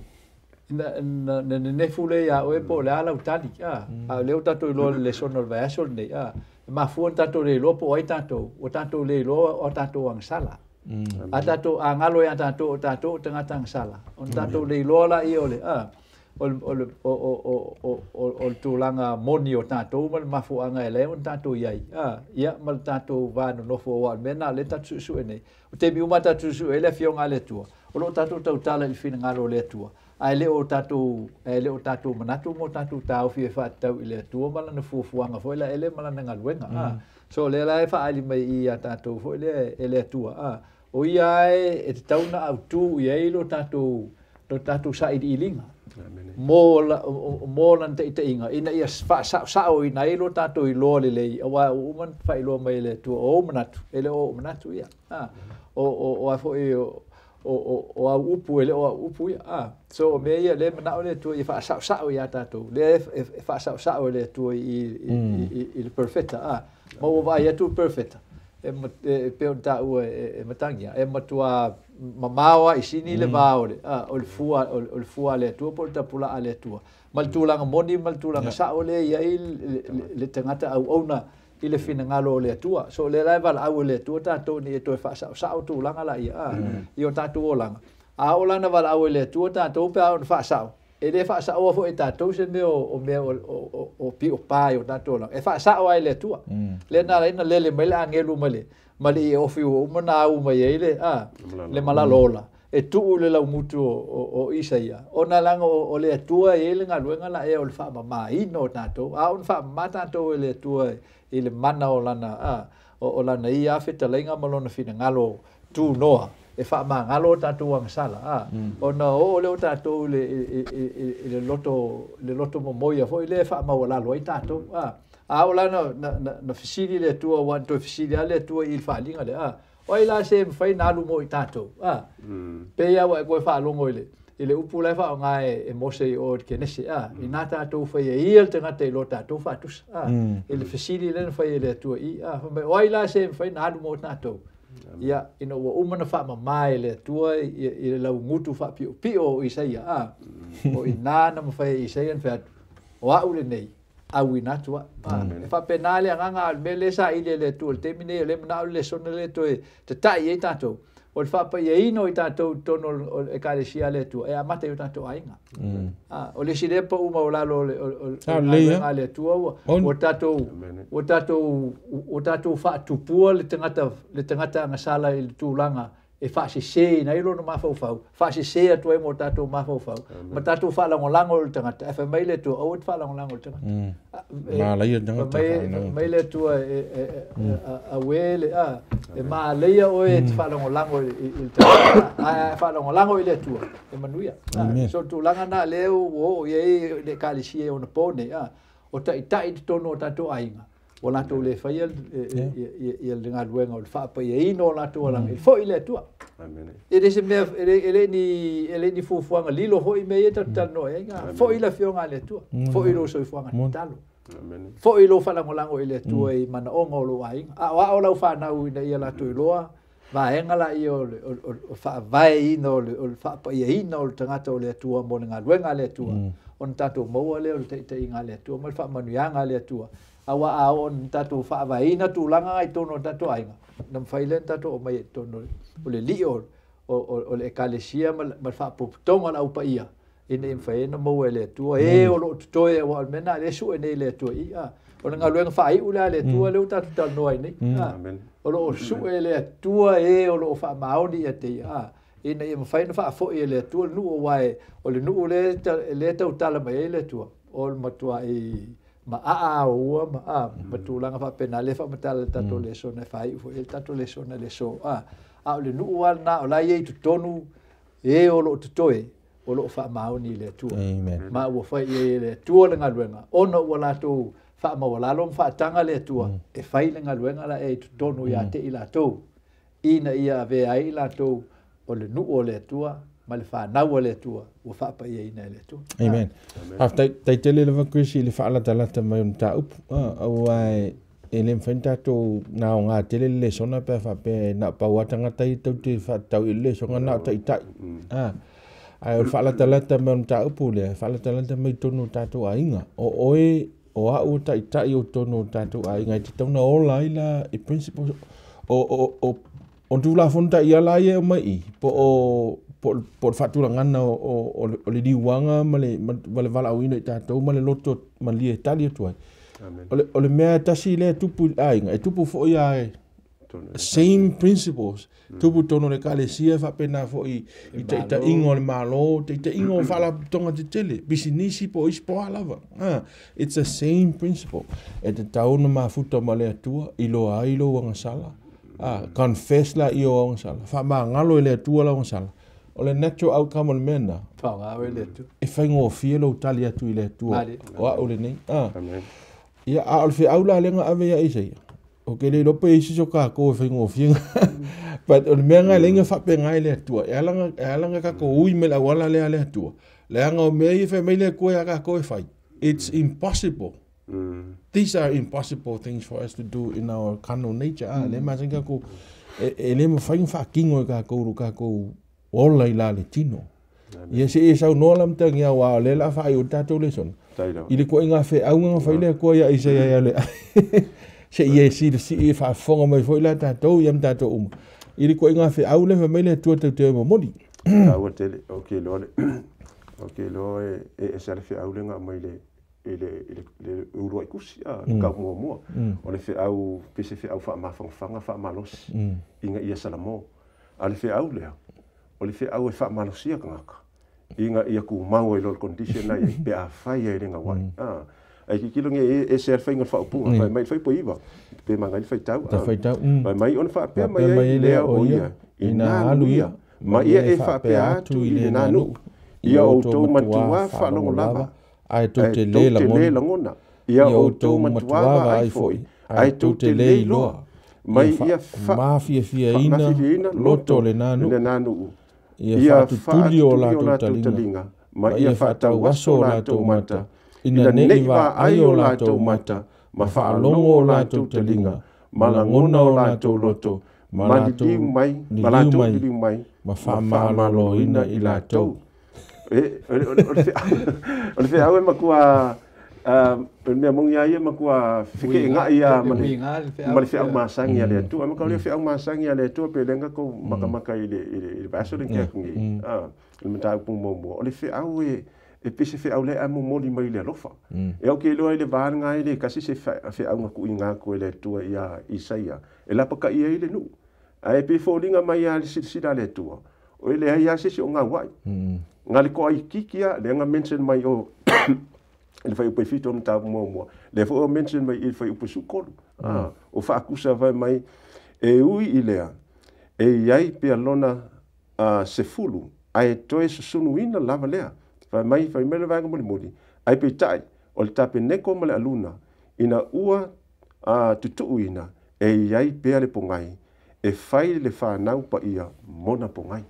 na nenefu lea ia oe po o le a lau tali. A o lea ua tatou iloa le lesona o le vaiaso lenei. E mafua ona tatou le iloa po o ai tatou, ua tatou le iloa o tatou agasala. A tatou agalo ia tatou o tatou o tagata agasala, ona tatou le iloa la ia o le o le tulaga moni o tatou ma le mafuaaga e lea ona tatou i ai. Ia ma le tatou va nonofo aua o le mea lena o lea tatou suesue nei. O taimi uma tatou suesue ai le afioga a le Atua, o loo tatou tautala i le finagalo o le Atua, ae le o tatou manatu mo tatou taofi e faatatau i le Atua ma lana fuafuaga foi la ele ma lana galuega. So lea la e faaali mai ia tatou foi lea e le Atua. O ia e tatau na autu i ai lo tatou sailiiliga mo lana taitaiga ina ia faasaosao ina ai lo tatou iloa lelei, aua ua uma ona faailoa mai e le Atua, o ou manatu e le o ou manatu ia. O a foi o au upu e le o au upu ia. So o mea ia lea manao le Atua ia faasaosao ia tatou, lea e faasaosao e le Atua i le perfecta. Ma ua vaai atu le perfecta e pei ona taua e matagia, e matua mamao lava i Sini le va o le fua o le fua a le Atua po o le tapulaa a le Atua ma le tulaga moni ma le tulaga sao lea e i ai le tagata auauna i le finagalo o le Atua. So o lea la e valaau e le Atua tatou ina ia toe faasaosao tulaga laia i o tatou olaga. A oo la ina valaau e le Atua tatou pe a oo ina faasao, e le faasaoa foi e tatou se mea o mea o piopa i o tatou olaga, e faasao lava e le Atua. Lea na ala ai ona lele mai le agelu ma le ieofi ua uma ona au mai ai le malalo ola e tuu i le laugutu o Isaia, ona leaga o le Atua e i ai le galuega laea o le faamamaina o tatou. A oo ina faamama tatou e le Atua i le mana o lana ia fetalaiga ma lona finagalo tunoa e faamagalo o tatou agasala, ona oo lea o tatou i le loto momoia foi lea e faamaualalo ai tatou. A oo la na fesili le Atua, ua na toe fesili lava le Atua i le faaaliga lea, o ai la se mafai na alu mo i tatou? Pei lava ua e toe faalogo i le upu la e faaaoga e Mose i o i le Kenese, ina tatou faia ia le tagata i lo tatou faatusa. I le fesili lea na fai e le Atua i, fai mai, o ai la se mafai na alu mo tatou? Ia, ina ua uma na faamama e le Atua i le laugutu faapiopio o Isaia, o ina na mafai e Isaia na fai atu, o au lenei, auina atu au. E faapena le agaga a o le mea lea saili e le Atua i le taimi nei, o lea manao le lesona lea toe tatai ai tatou, o le faapaiaina o i tatou i totonu o le Ekalesia a le Atua, e amata i o tatou aiga. O le isi lea pau maualalo o le galuega a le Atua, ua tatou faatupua le tagata agasala i le tulaga e faasese ai lona mafaufau, faasese atu ai mo tatou mafaufau, ma tatou faalagolago i le tagata. E fai mai le Atua, aua te faalagolago i le tagata. Fai mai le Atua, auē le e maaleia oe e te faalagolago i le tagata, ae faalagolago i le Atua, e manuia. So tulaga na lea ua oo i ai le Ekalesia i ona po nei, o taitai i totonu o tatou aiga, ua latou le faia ia le galuega o le faapaiaina o latou alaga i foi le Atua. E le se mea, e le ni fuafuaga lilo foi mea ia tatou talanoa ai, foi le afioga a le Atua, foi lou soifuaga tatalo, foi lou faalagolago i le Atua i manaoga o lou aiga. A o ao lau fanau ina ia latou iloa vaega laia o le faavaeina o le faapaiaina o le tagata o le Atua mo le galuega a le Atua, ona tatou maua lea o le taitaiga a le Atua ma le faamanuiaga a le Atua. Aua a oo ina tatou faavaeina tulaga i totonu o tatou aiga, na mafai lea ona tatou aumai i totonu o le lii o le Ekalesia ma le faapopotoga o le aupaia, ina ia mafai ai ona maua e le Atua e o loo totoe, aua o le mea lena lea e sue nei le Atua i o le galuega faaiu lea a le Atua lea ua tatou talanoa ai nei. O loo sue e le Atua e o loo faamaoni ia te ia, ina ia mafai ona faafoi e le Atua le nuu, aua o le nuu lea tautala mai ai le Atua, o le matuai ma aa ua ma tulaga faapena lea faamatala le tatou lesona e faaiu foi le tatou lesona le so a o le nuu lava lena o la e i ai totonu e o loo totoe o loo faamaoni i le Atua. Ma ua fai i ai e le Atua le galuega ona ua latou faamaualalo ma faataga le Atua e fai le galuega la e i totonu ia te i latou, ina ia avea ai latou o le nuu o le Atua ma le fanau o le Atua ua faapaiaina e le Atua. Amen. Faafetai tele lava Chris i le faalatalata mai o mataupu. Aua e le mafai ona tatou naoga tele le lesona pe a faapea na o pau lava tagata ia tou te faatatau i le lesona na o taitai. Ae o le faalatalata mai o mataupu lea, e faalatalata mai totonu o tatou aiga. O oe, o au o taitai o totonu o tatou aiga, e tatau ona ola ai la i principles o tulafono taiala ia e aumai i, po o le faatulagana o le liuaga ma le valaauina i tatou ma le loto malie e tali atu ai. O le mea tasi lea e tupu i le aiga, e tupu foi lava same principles, tupu totonu o le Ekalesia faapena foi i taitaiga o le Malo, taitaiga o faalapotopotoga tetele, pisinisi po o isi po o a lava. It's the same principle. E tatau ona mafuta ma le Atua, iloa ai lou agasala, confess la i o agasala, faamagalo e le Atua lau agasala. O le natural outcome o le mea lena, e faigofie lou tali atu i le Atua, o au lenei. Ia, a o le feau la lea na ave ia Isaia, o ke le iloa pe isi so kākou e faigofie. But o le mea nga lea na faapena i le Atua, e ala na kākou ui mai le auala lea a le Atua, leaga o mea ia fai mai le Atua ia kākou e fai. It's impossible. These are impossible things for us to do in our carnal nature. Le masani kākou E le mafai ona faatino e tatou lo tatou ola i la le tino. Ia se i saunoa la matagia aua o lea o le a faaiu le tatou lesona. I le ituaiga feauga na fai le Atua ia Isaia ia le se i e silasii e faafofoga mai foi la tatou ia ma tatou uma. I le ituaiga feau lea fai mai le Atua tau te momoli. Taua tele, o ke loa le o ke loa e ese le feau le nga mai le i le uluai kusi a ka muamua. O le feau pe se feau faamafangafaga faamalosi ina ia salamo. A le feau lea, o le feau e faamalosia tagata ina ia kumau ai lo le condition na ia pe afai ai le gawai. Ai kikilo nge e se fai ngal faupunga fai mai fai po iva pe mangai fai tau. Fai mai ona faapea mai ai lea o ia ina alu ia ma ia e faapea atu i le nanu ia outou matua faalogo lava ae tou te le lagona ia outou matua vaai foi ae tou te le iloa mai ia mafiafiaina loto le nanu ia faatutuli o latou taliga ma ia faatauaso o latou mata ina nei vaai o latou mata ma faalogo o latou taliga ma lagona o latou loto ma liliu mai ma latou liliu mai ma faamaloloina i latou. O le feau e makua o le mea mogi a ia makua fekeegai ia ma le feau masagi a le Atua. Ma kau le feau masagi a le Atua pe lenga kou makamaka i le vaaso le kia kungi. Le mataupu muamua. O le feau e pese feau le a momoli mai le alofa. E au ke iloa i le vaega ai le kasi se feauga kuuiga atu e le Atua ia Isaia. E lapakaia ai le nuu. Ae pe foliga mai a le silasila a le Atua. O le ai a se o ngauai. Nga le koa i kikia, le nga mention mai o le fai upe fito mta muamua. Le fo mention mai i fai upe sukolu. O faakusa vai mai e ui i lea. E iai pe alona sefulu. Ae toe susunuina lava lea. Fai mai le vaega mulimuli. Ai peitai o le tapeneko ma le aluna ina ua tutuuina e iai pea le pongai. E fai le whanau pa ia mona pongai.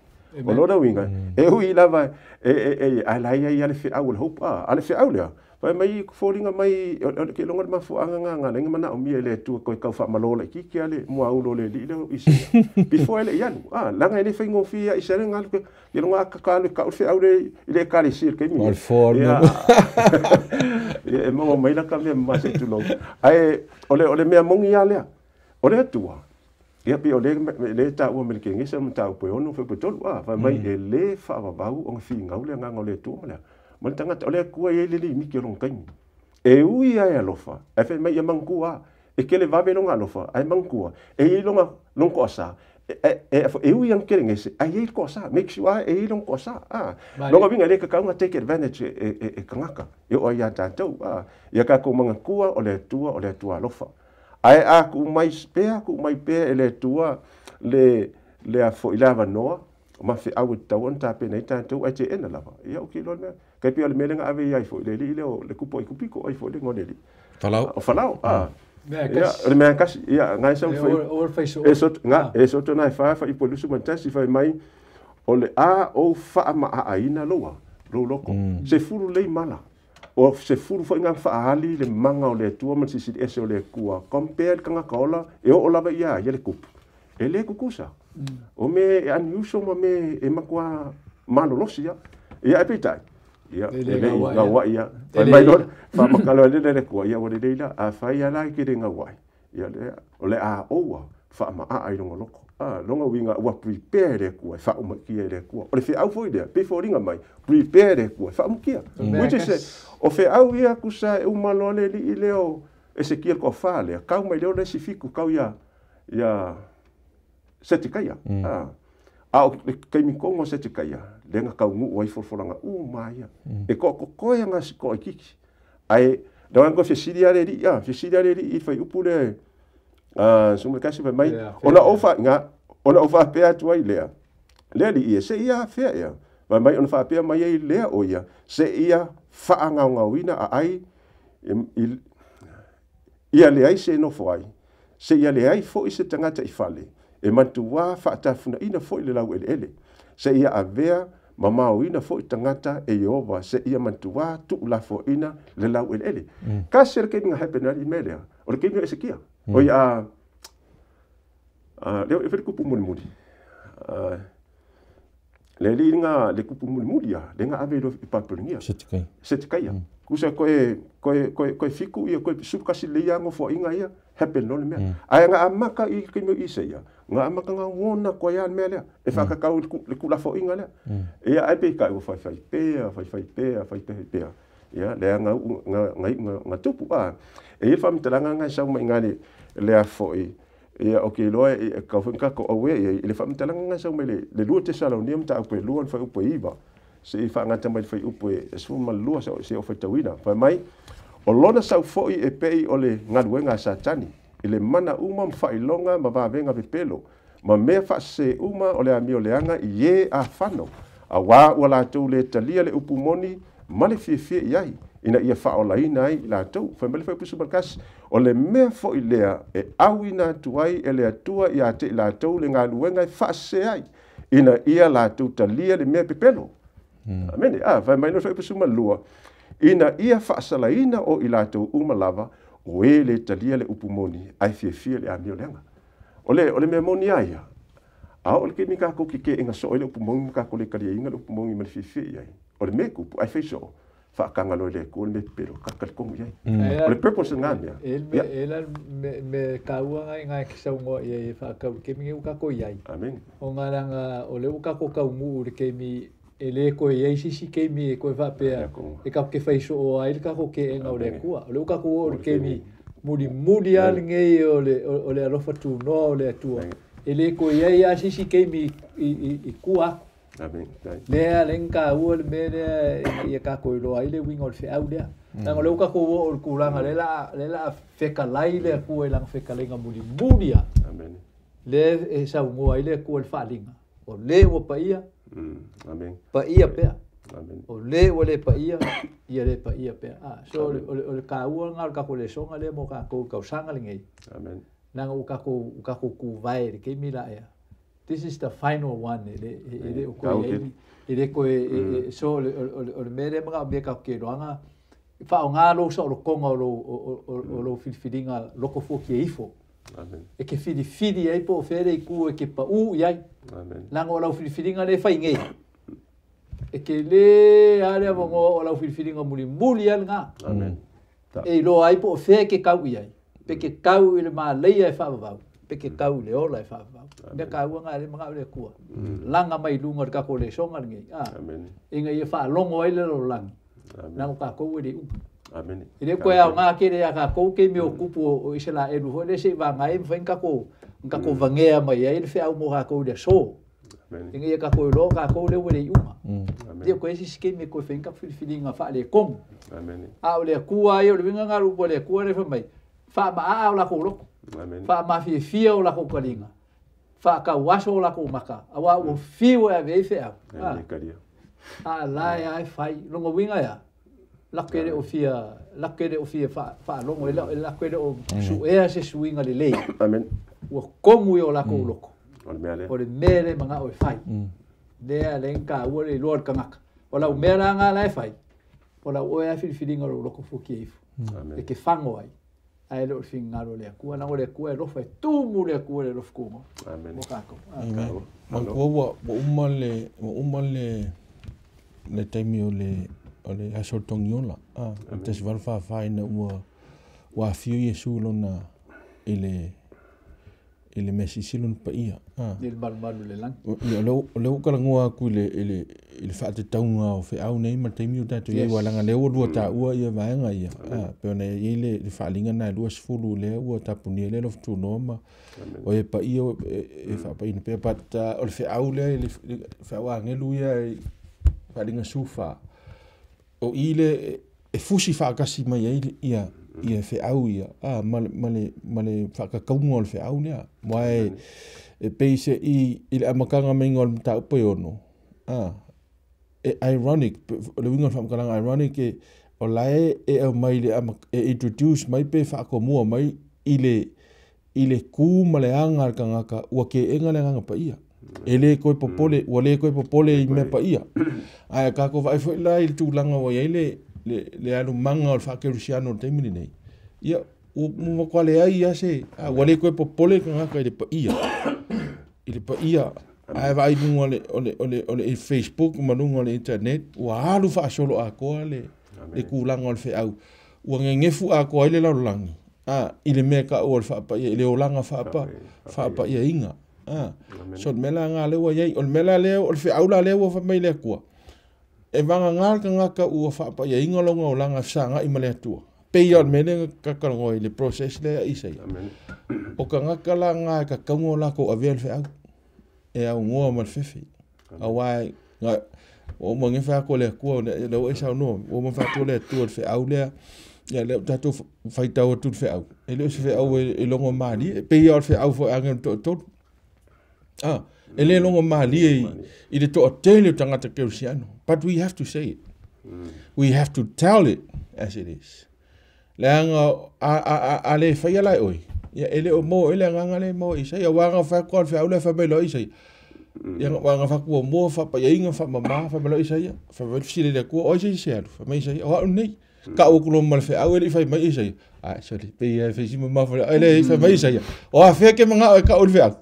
O lona uiga, e ui lava, e ala ia ia le feau le hope, a le feau lea. Fai mai foliga mai, o le ke longa le mafuaga nga nga lenga mana o mia le Atua koe kau faamalo la kiki ale mua ulo le li leo isi. Before ele ianu, langa ele whai ngofia i sere ngalu ke longa ka le ka feau le i le ekalesia ke mi. O le fō E mongo mai la ka mea mase tulou. Ae, o le mea mongi ia lea, o le Atua. Ia pe o le taua me le kegesa ma tau pe ono fe pe tolu fai mai e le faavavau o fingau le agaga o le Atua ma lea. Ma le tagata o le Atua e i le limiti o lona taimi. E ui ai alofa, ae fai mai ia mangua, e kele vave longa alofa, ae mangua, e i longa long koasa. E ui ang kele ngese, ae i koasa, make sure e i long koasa. Longa winga le kakaunga take advantage e kangaka, e o ai a tātou. Ia kako mangakua o le Atua alofa. Ae a ku mai pea e le Atua le afo i le avanoa, ma feau e tatau ona tapena ai tatou ae teena lava. Ia o ke iloa le mea. Kai pea o le mea lenga ave i ai foi le alii lea o le kupu ai kupiko ai foi le ngone alii. Falau. O falau, Ia, o le mea kasi, ia, ngai sau fai. E soto nai wha wha ipo lusu mantasi whai mai, o le a o whaamaa loa, lo loko. Se fulu lei mala. O se fulu foi ngā whaali le manga o le Atua ma sisili ese o le Atua. Compare le kangaka ola, e o lava ia, ia le kupu. E le kukusa. O me e unusual ma me e makua malolosi ia. Ia e peitai. Ia, e le ngawai ia. Fai mai loa, whamakalo le le kua, ia o le leila, a whai ala i ke le ngawai. Ia le, o le a oua, whaamaa ai longa loko. Longa winga ua prepare le kua, whaumakia le kua. O le wheau foi lea, pe fōringa mai, prepare le kua, whaumakia. Which is, o wheau ia kusa e umaloa le li i leo, e se kia koa wha lea, kau mai leo le sifiku, kau ia, ia, setikaia. A o le kaimikongo setikaia, lenga kau ngu ai folfolanga, u maia. E ko koe nga si ko kiki. Ai, dawan ko fesili ale li, fesili ale li i whai upu le, sume kasi fai mai, ona ofa nga, ona ofa pea atu ai lea. Lea li ia, se ia fea ia. Fai mai ona faapea mai ai lea o ia, se ia faangaungauina a ai, ia le ai se nofo ai. Se ia le ai foi se tangata i fale. E matua faatafunaina foi le lau eleele. Se ia avea mamaoina foi tangata e Iova, se ia matua tuulafoina le lau eleele. Ka se le keiminga happen ali i mea lea. O le keiminga Esekia. O ia Leo e fai kupu mulimuli. Le li nga le kupu mulimuli ia, le nga ave lo i papelungia. Se te kai. Kusa koe fiku ia, koe supakasi le ia ngofoaiga ia, happen no le mea. Ae nga amaka i le taimi o Isaia, nga amaka nga uona koe ia le mea lea, e whakakau le kulafoaiga lea. Ia ai pe kai ua whaiwhai pea, whaiwhai pea, whaiwhai pea. Ia, lea nga tupu. E ia whamitalaga nga sau mai nga le foi. Ia o ke loa e kau whanka ko awe ia i le whamitalaga nga sau mai le lua te salaunia mta au pe lua whai upu e iwa. Se i whaangata mai whai upu e suma lua se o whaitauina. Whai mai, o lona sau foi e pei o le ngaluenga a Satani. I le mana uma mwhailonga ma wawenga pepelo. Ma mea whaase uma o le amio leanga i e a whano. A wā ua lātou le talia le upu moni ma le fiefie i ai. Ina ia whaolaina ai i lātou. Whai mai le whai pusu malkasi. O le mea foi lea e awina atu ai e le atua i a te i lātou le ngaluenga e whaase ai. Ina ia lātou talia le mea pepelo. Amene. Whai mai le whai pusu malua. Ina ia whaasalaina o i lātou uma lava o e le talia le upu moni ai fiefie le amio leanga. O le mea moni ai ia. A o le ke mi kako ki ke inga so le upu moni kako le kalia inga le upu moni ma le fiefie i ai. O le mea kupu ai whaiso. Whaakanga loe le ko le mea pepelo kakali kongu i ai. O le purpose ngā mea. E la me kaua ngai ngai ki saungoa i ai whaakau ke mingi ukako i ai. Amen. O ngā ranga o le ukako kau ngu le ke mi e le koe i ai sisi ke mi e koe whapea e kako ke whaiso o ai le kako ke enga o le kua. O le ukako o le ke mi muli muli ale ngei o le alofa tūnoa o le atua. E le koe i ai a sisi ke mi i kua aku. Amen. Lea le nga ua le mea lea ia kako i loa ai le winga o le wheau lea. Nanga le ukako o le kūlanga le la whekalai le akua i langa whekalenga muli muli a. Amen. Le e saungoa ai le akua le whaalinga. O le ua paia. Amen. Paia pea. Amen. O le ua le paia, ia le paia pea. So o le kāua ngā o le kako le songa le mo kako kausanga le ngei. Amen. Nanga u kako kūwae le keimi la ea. This is the final one. E le o koe e le koe so o le mea le mga o mea kako ke roanga whao ngā lo sa o lo konga o lo filifiliga loko fua ki e ifo. Amen. E ke filifili ai po o where i ku e ke pa u i ai. Amen. Nanga o lau filifiliga le whai ngei. E ke le ale a vongoa o lau filifiliga muli muli ale ngā. Amen. E iloa ai po o whea ke kau i ai. Pe ke kau i le māleia e whaavavau. Pe ke kau i le ola e whaavavau. Mea kāua ngā le mga o le kua. Langa mai lunga le kako le songa le ngei. Amen. Inga ia whaalongo ai le lo langi. Amen. Nanga kākou e le uma. Amen. E le koe au ngā kere a kākou ke meo kupu o Isela elu hoi le se i wanga e mwhai ngako vangea mai ai le wheau mō kākou le so. Amen. Inga ia kākou i loa kākou le ue le i uma. Amen. Ia koe sisi ke me koe whai ngako filifiliga wha le kongu. Amen. A o le akua ai o le winga ngā rupo le akua le whamai. Wha maa o lako loko. Amen. Wha mafiafia o lako kalinga. Wha kauaso o lako maka. Awa ua fiwa e vei wheau. Amen. Karia. A lai ai whai. Longo winga ia. Lakere o fia, lakere o fia wha longo, e lakere o suea se suinga le lei. Amen. Ua kongu i o lako loko. O le mea lea. O le mea le mga o e whai. Lea le nga ua le loa le kangaka. O lau mea la ngā la e whai. O lau oe a filifiliga o loko fuki e ifu. Amen. E ke whango ai. Ai le o le whingaro le akua. Nanga o le akua e lofa e tūmu le akua le lofa kūngo. Amen. Mo kākou. Amen. Mangkua ua uma le taimi o le aso tongiola. O te sivalu whawhaina ua afio Iesu lona i le mea sisilo na paia. I le malumalu le langi. O le ukalangua aku i le whaatetauga o wheau nei ma taimi o tātou iai walanga lea ua lua tāua ia vaenga ia. Pe ona iai le whaalinga nā 20 lea ua tapunia lea lofa tūnoa ma o e paia e whaapaina pea. But o le wheau lea, le wheau angelu ia e whaalinga sufa. O i le e fusi whaakasi mai ai ia wheau ia. Ma le whaakakaunga o le wheau lea. Moa e peise i le amakanga mainga o le mataupu e ono. E ironic, le winga o le whaamakalanga ironic e o lae e au mai le e introduce mai pe whaakomua mai i le kū ma le anga le kangaka ua ke enga le anganga pa ia. E le koe popole, ua le koe popole i mea pa ia. Ai kākou vaai foi la i le tūlanga ua iai le alumanga o le whaakerusiano o le taimi lenei. Ia, Ua matua leai lava se ua le toe popole le tagata i le paia. I le paia ae vaai i luga o le Facebook ma luga o le internet, ua alu faasolo atoa le tulaga o le feau. Ua gegefu atoa ai le lalolagi i le mea taua o le faapaia, i le olaga faapaiaina. So o le mea la lena lea ua i ai. O le mea la lea, o le feau la lea ua fai mai le Atua, e vagana le tagata ua faapaiaina lona olaga e fesagai ma le Atua. Pei o le mea lea na talanoa i le process lea Isaia. O tagata la na e tatau ona latou avea le feau e aunoa ma le fefe. Auā ua uma nei fai atu e le Atua, lea ua e saunoa, ua uma fai atu e le Atua le feau lea, ia lea ua tatou faitau atu le feau, e le o se feau e logo malie, e pei lava o le feau foi a agelu toatolu. E le logo malie i le toatele o tagata kerisiano. But we have to say it. We have to tell it as it is. Leaga a le faia la e oe, ia e le o maua ai le agaga lea e maua e Isaia. Aua na fai atu lava le feau lea fai mai loa Isaia. Ia na fai atu muamua faapaiaiga faamama fai mai loa Isaia. Fai mai le fesili a le Atua, o ai se isi e alu? Fai mai Isaia, o au lenei. Tau atu loa ma le feau e le i fai mai Isaia. Ai, sorry, pei e fai si mamafa le, ai le fai mai Isaia. O afea ke mangao e tau i le feau.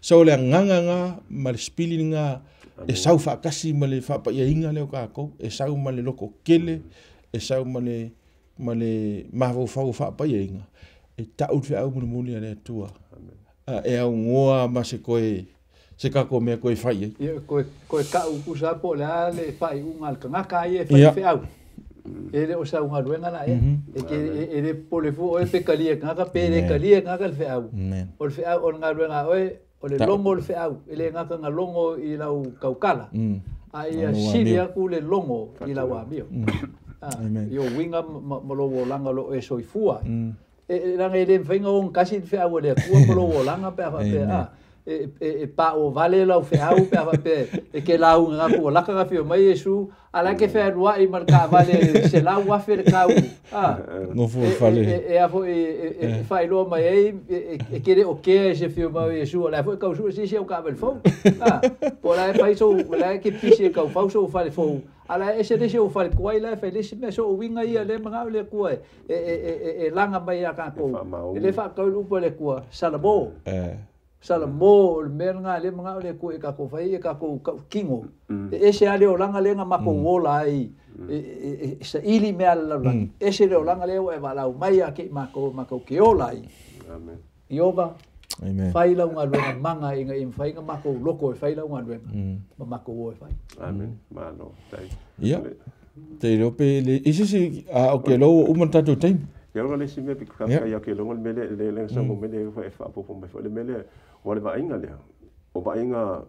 So le agaga na ma le spirit na e sau faatasi ma le faapaiaiga lea o tatou, e sau ma le loto tele, e sau ma le mafaufau o faapaiaiga, e tau le feau mulimuli a le Atua. E aunoa ma se koe, se tatou mea koe fai ai. Ia, koe kau kusa po le a le faaiuga a le tagata ai e fai feau. E le o sau galuega la ea. E ke e le popole fua oe pe kalia e tagata pe le kalia e tagata le feau. O le feau o le galuega a oe, o le logo o le feau, e le gata na logo i lau taukala, a ia sili atu le logo i lau amio. I o uiga ma lou olaga o lo o e soifua ai. E leaga e le mafai ona ogatasi le feau a le Atua ma lou olaga pe a faapea, e pao vale lau feau pe a faapea e ke lauga atu ua laka na afio mai Iesu, a la e ke fealuai ma le taavale 100,000 le tau. Nofo i fale. E a foi e faailoa mai ai e ke le o kea e se afio mai o Iesu, o la e foi tau sue se isi au taavale fou. Po o la e fai sou, la e ke pisi e tau fau sou fale fou, a la e ese le isi au fale tuai la e fai le isi mea. So o uiga ia lea e manao le Atua e laga mai ia tatou. E le faatau i le upu a le Atua, Salamo. Salamo o le mea lena lea e manao le Atua i tatou fai ai tatou tautino. E ese lava le olaga lea na matou ola ai e saili mea a le lalolagi. Ese le olaga lea ua e valaau mai ia te i matou matou te ola ai. Ieova, fai lau galuega maga ina ia mafai ona matou loto e fai lau galuega ma matou o e fai. Amen. Malo. Ia. Te iloa pe le isi si a o ke ua uma le tatou taimi. Ia le isi mea pito ka ia ke longa le mea lea le sa mo mea lea e faaopoopo mai foi le mea lea ua le vaaiga lea. O vaaiga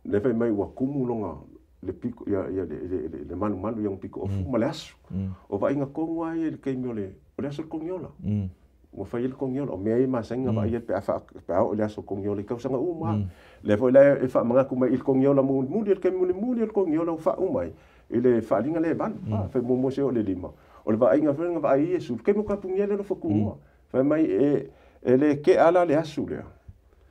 le fai mai ua kumu longa le piko ia ia le le malumalu ia piko ofu ma le aso. O vaaiga tonu lava ia i le taimi o le aso o le kogiola. Ua fai ai le kogiola, o mea ia masani na vaai ai pe a pe a oo i le aso kogiola i tausaga uma. Lea foi la e faamanatu mai i le kogiola mulimuli, le taimi mulimuli o le kogiola ua faauma ai i le faaaliga lea e 8. Fai muamua se oo i le 5. O le vaaiga foi na vaai ai Iesu, le taimi o tapunia le alofa tumua. Fai mai e le kea la le aso lea.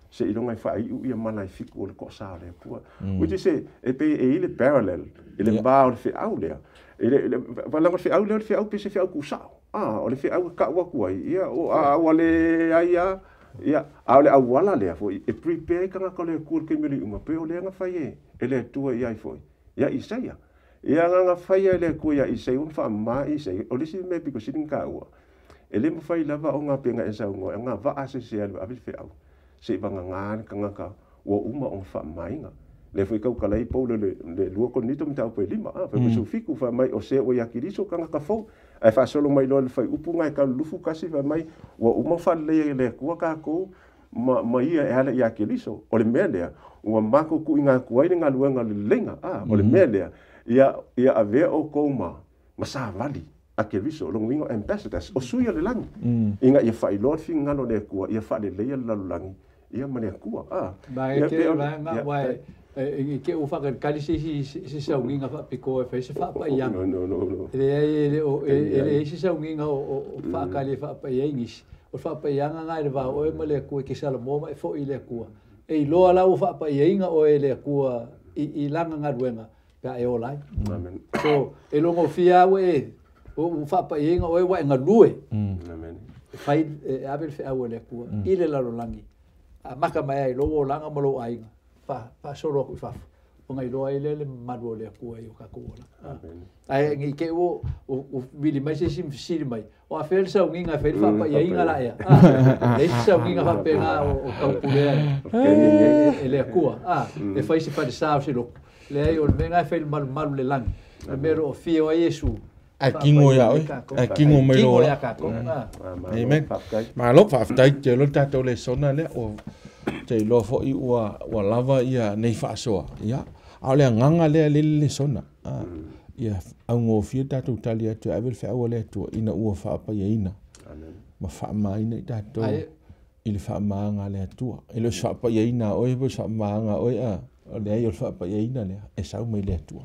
Se iloga e faaiu ia mala e 7 o le toasā o le Atua. Which is e pei e i le parallel i le va o le feau lea. I le valaga o le feau lea o le feau pe se feau tuusao. O le feau e tau atu ai, ia o a ua le ai a, ia, a o le auala lea foi, e prepare ai tagata o le Atua i le taimi o le iuga, pe o lea na fai e le Atua ia ai foi, ia Isaia. Ia na faia e le Atua ia Isaia, ua faamama Isaia. O le isi mea pito sili na taua, e le mafai lava o ngā penga e saunoa, e ngā vaa se se alu ave le feau, se i vagagā le tagata ua uma o faamamaina. Le foi kau kalai pou le 2 Korinito mataupu e 5, fai mai 17, fai mai o se ua ia Keriso tagata fou. Ae faasolo mai loa le fai upu ngai kau lufu kasi, fai mai ua uma faaleleia e le Atua tatou ma ia e ala ia Keriso. O le mea lea, ua matou tuuina atu ai le galuega o le leleiga, o le mea lea, ia avea outou ma savali a Keriso, lona uiga o ambassadors, o sui o le lagi. Ina ia faailoa le finagalo o le Atua, ia faaleleia le lalolagi, ia ma le Atua. Ma e te vaega, ua e ke ua faakalikali se isi se saugiga faapitoa e fai se faapaiaga. No. E leai e le o e leai se saugiga o faakali e faapaia ai nisi. O le faapaiaga na e le va o oe ma le Atua e ke Salamo ma e foi i le Atua. E iloa la ua faapaiaina oe e le Atua i lana galuega pe a e ola ai. Amen. So e logofia au e ua faapaiaina oe ua e galue. Amen. E fai e ave le feau a le Atua i le lalolagi a maka mai ai lou olaga ma lou aiga faasolo atu i fafo ona iloa ai lea le mamalu o le Atua i o tatou olaga. Ae nei te i ua vili mai se isi ma fesili mai, o afea le sauniga e fai le faapaiaiga la ea? Leai se sauniga faapena o taupulea e le Atua. E fai se falesa o se lotu. Leai, o le mea lena e fai le malumalu i le lagi. O le mea o lo o afio ai Iesu. Ae tigo ia oe, ae tigo mai lou ola. Amen. Malo, faafetai tele le tatou lesona lea. Ua te iloa foi ua ua lava ia nei faasoa. Ia, a o le agaga lea le lesona. Ia augofie tatou tali atu e ave le feau a le Atua ina ua faapaiaina ma faamamaina i tatou i le faamamaga a le Atua. E le o se faapaiaina a oe po o se faamamaga a oe, a o leai o le faapaiaina lea e sau mai le Atua.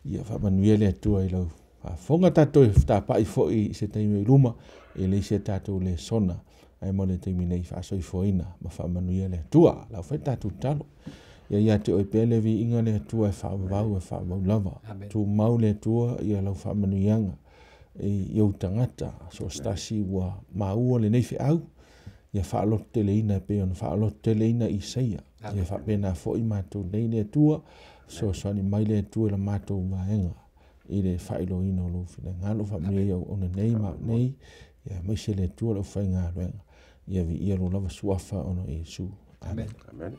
Ia faamanuia le Atua i lau faafofoga tatou e tapai foi i se taimi i luma e le isi a tatou lesona ae mo le taimi nei faasoifuaina ma faamanuia le Atua. Lau fai tatou tatalo. Ia ia te oe pea le viiga le Atua e faavavau e faavavau lava. Tumau le Atua ia lau faamanuiaga i ou tagata so o se tasi ua maua lenei feau ia faalototeleina e pei ona faalototeleina Isaia. Ia faapena foi matou nei le Atua, fesoasoani mai le Atua i la matou vaega i le faailoaina o lou finagalo, faamanuia i auauna nei ma au nei, ia aemaise le Atua le aufaigaluega. Ia viia lou lava suafa ona o Iesu. Amen. Amen.